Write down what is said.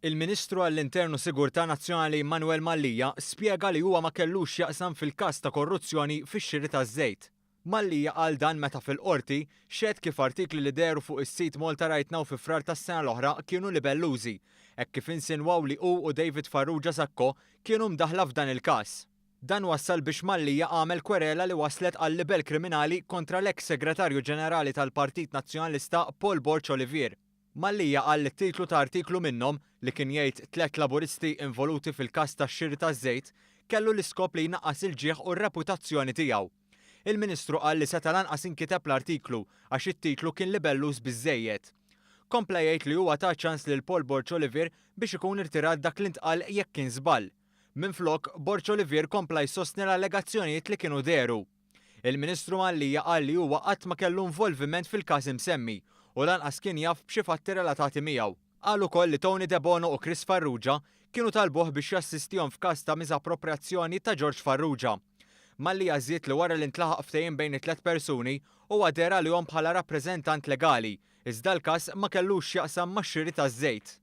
Il-Ministru għall-Intern u Sigurtà Nazzjonali Manuel Mallia spjega li huwa ma kellux x'jaqsam fil-każ ta' korruzzjoni fix-xiri taż-żejt. Mallia qal dan meta fil-Qorti xehed kif artikli li dehru fuq is-sit Malta Right Now fi Frar tas-sena l-oħra kienu libellużi, hekk kif insinwaw li hu u David Farrugia Sacco kienu mdaħħla f'dan il-każ. Dan wassal biex Mallia għamel kwerela li wasslet għal libell kriminali kontra l-eks Segretarju Ġenerali tal-Partit Nazzjonalista Paul Borg Olivier. Mallia qal li t-titlu ta' artiklu minnhom, li kien jgħid Tlett Laburisti involuti fil-każ tax-xiri taż-żejt, kellu l-iskop li jnaqqas il-ġieħ u r-reputazzjoni tiegħu. Il-Ministru qal li seta' lanqas inkiteb l-artiklu għax it-titlu kien libelluż biżżejjed. Kompla jgħid li huwa ta ċans lil Paul Borg Olivier biex ikun irtirat dak li ntqal jekk kien żball. Minflok, Borg Olivier kompla jsostni l-allegazzjonijiet li kienu dehru. Il-Ministru Mallia qal li huwa qatt ma kellu involviment fil-każ imsemmi u lanqas kien jaf b'xi fatti relatati miegħu. Qal ukoll li Tony Debono u Chris Farrugia kienu talbuh biex jassistihom f'każ ta' miżapproprjazzjoni ta' George Farrugia. Mallia żied li wara li ntlaħaq ftehim bejn it-tlett persuni, huwa deher għalihom bħala rappreżentant legali, iżda l-każ ma kellux x'jaqsam max-xiri taż-żejt.